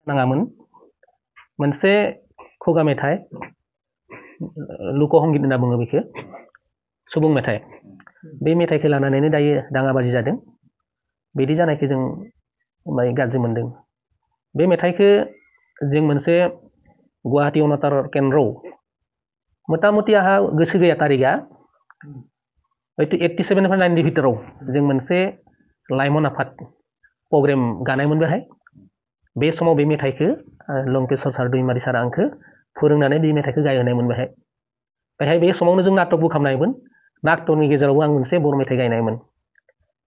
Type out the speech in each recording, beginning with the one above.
नाङामोन मोनसे खुगा मेथाइ लुक संगित होनना बुङो बेखौ सुबुं मेथाइ बे मेथाइखौ लानानैनो दायो दाङाबाजि जादों बिदि जानायखौ जों गाज्रि मोनदों बे मेथाइखौ जों मोनसे गुवाहाटी अनातार केन्द्रआव मथा मथि आहा गोसो गैया तारिखआ हयथ' 87 निफ्राय 90 भितराव जों मोनसे लाइमोन आफाद प्रग्राम गानायमोन बेहाय बे समाव बे मेथाइखौ लंकेश्वर सार दैमारि सारा आंखौ फोरोंनानै बे मेथाइखौ गायहोनायमोन बेहाय बे समावनो जों नाटकबो खालामनायमोन नाटकनि गेजेरावबो आं मोनसे बर' मेथाइ गायनायमोन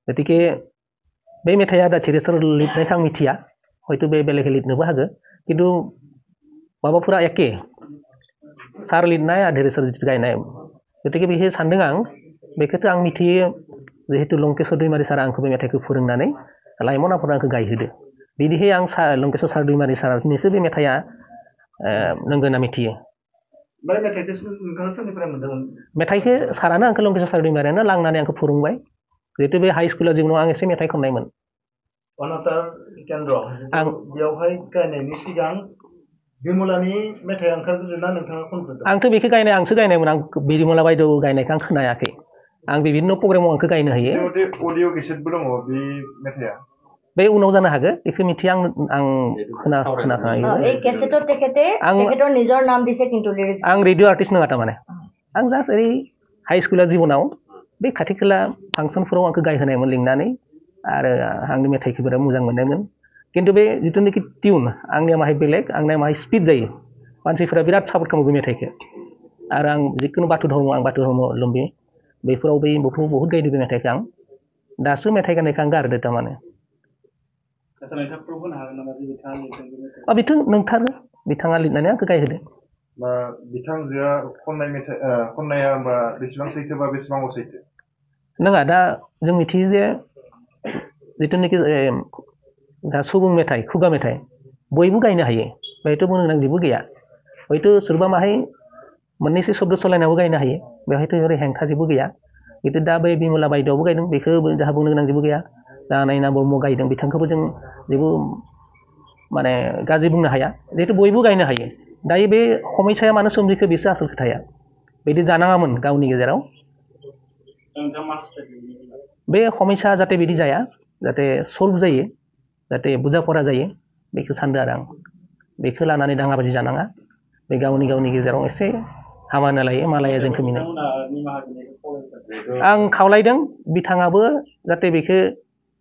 गतिके बे मेथाइआ दा थिरे सोर लिरनायखौ आं मिथिया हयथ' बे बेलेग लिरनोबो हागौ खिन्थु माबाफोरा एखे सार लिरनाय आरो धीरेश्वर गायनाय गतिके बेखौ सानदों आं बेखौथ' आं मिथियो जिहेतु लंकेश्वर दैमारि सारा आंखौ बे मेथाइखौ फोरोंनानै लाइमोन आफादा आंखौ गायहोदो बिदिहाय आं लंकेश्वर सार दैमारि सारनिसो बे मेथाइआ नंगौ होनना मिथियो मेथाइखौ सारानो आंखौ लंकेश्वर सार दैमारियानो लांनानै आंखौ फोरोंबाय जिहेतु बे हाइ स्कुलाव जिउनाव आं एसे मेथाइ खननायमोन अनातार केन्द्र आं बेयावहाय गायनायनि सिगां बिमलानि मेथाइ ओंखारग्रोदोंना नोंथाङा खनग्रोदों आंथ' बेखौ गायनाय आंसो गायनायमोन आं बिमला बायद' गायनायखौ आं खोनायाखै आं बिभिन्न प्रग्रामाव आंखौ गायनो हायो अडिअ केसेटबो दङ बे मेथाइआ बे उनाव जानो हागौ बेखौ मिथिया आं खोनाखायो এই কেसेটত তেখেতৰ নিজৰ নাম দিছে কিন্তু লিৰিক্স आं रेडिअ आर्टिस्ट नङा तारमाने आं जास्ट ओरै हाइ स्कुला जिबनाव बे खाथि खाला फांसनफोराव आंखौ गायहोनायमोन लिंनानै आरो आंनि मेथाइखौ बिराद मोजां मोननायमोन खिन्थु बे जिथुनाखि टिउन आंनिया माहाय बेलेग आंनिया माहाय स्पिड जायो मानसिफोरा बिराद सापर्ट खालामो बे मेथाइखौ आरो आं जिखुनु बाथौ धर्म आं बाथौ धर्म लुम्बि बेफोराव बे बहुत गायदों बे मेथाइखौ आं दासो मेथाइ गाननायखौ आं गारदो तारमाने बेथ' नंथारो बिथाङा लिरनानै आंखौ गायहोदो बिथांजोआ खननाय मेथाइ खननाया होमबा बेसेबां सैथो बा बेसेबां असैथो नङा दा जों मिथियो जे जिथुनाखि सुबुं मेथाइ खुगा मेथाइ बयबो गायनो हायो बेहायथ' बुंनो गोनां जेबो गैया हयथ' सोरबा माहाय मोननैसो शब्द सालायनाबो गायनो हायो बेवहायथ' ओरै हेंथा जेबो गैया खिन्थु दा बै बिमला बायद'आबो गायदों बेखौ जाहा बुंनो गोनां जेबो गैया दा नायना ब्रह्म गायदों बिथांखौबो जों जेबो माने गाज्रि बुंनो हाया जिहेतु बयबो गायनो हायो दायो बे समयसाया मानो सोमजिखो बेसो आसल खोथाया बिदि जानाङामोन गावनि गेजेराव बे समयसा जाहाथे बिदि जाया जाहाथे सल्भ जायो जाहाथे बुझापरा जायो बेखौ सानदों आरो आं बेखौ लानानै दाङाबाजि जानाङा बे गावनि गेजेराव एसे हामानो लायो मालाया जोंखौ मिनो आं खावलायदों बिथाङाबो जाहाथे बेखौ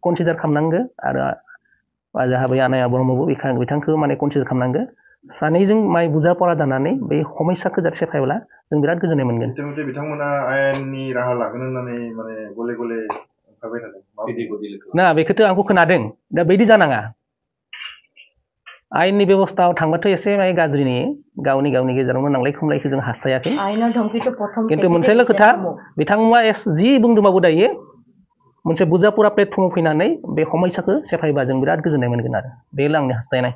कनसिडार खालामनांगौ आरो जाहा बै आनाया ब्रह्मबो बिथांखौ माने कनसिडार खालामनांगौ सानैजों माय बुझापरा जानानै बे समयसाखौ जाहाथे सेफायोब्ला जों बिराद गोजोननाय मोनगोन बिथांमोना आयेननि राहा लागोन होननानै माने गले गले ओंखारबाय थादों ना बेखौथ' आंखौ खोनादों दा बिदि जानाङा आयेननि बेबस्थायाव थांबाथ' एसे माने गाज्रि नुयो गावनि गेजेरावनो नांलाय खमलायखौ जों हास्थायाखै खिन्थु मोनसेल' खोथा बिथांमोना जि बुंदोंबाबो दायो मोनसे बुझापरा प्लेटफर्माव फैनानै बे समयसाखौ सेफायोबा जों बिराद गोजोननाय मोनगोन आरो बेल' आंनि हास्थायनाय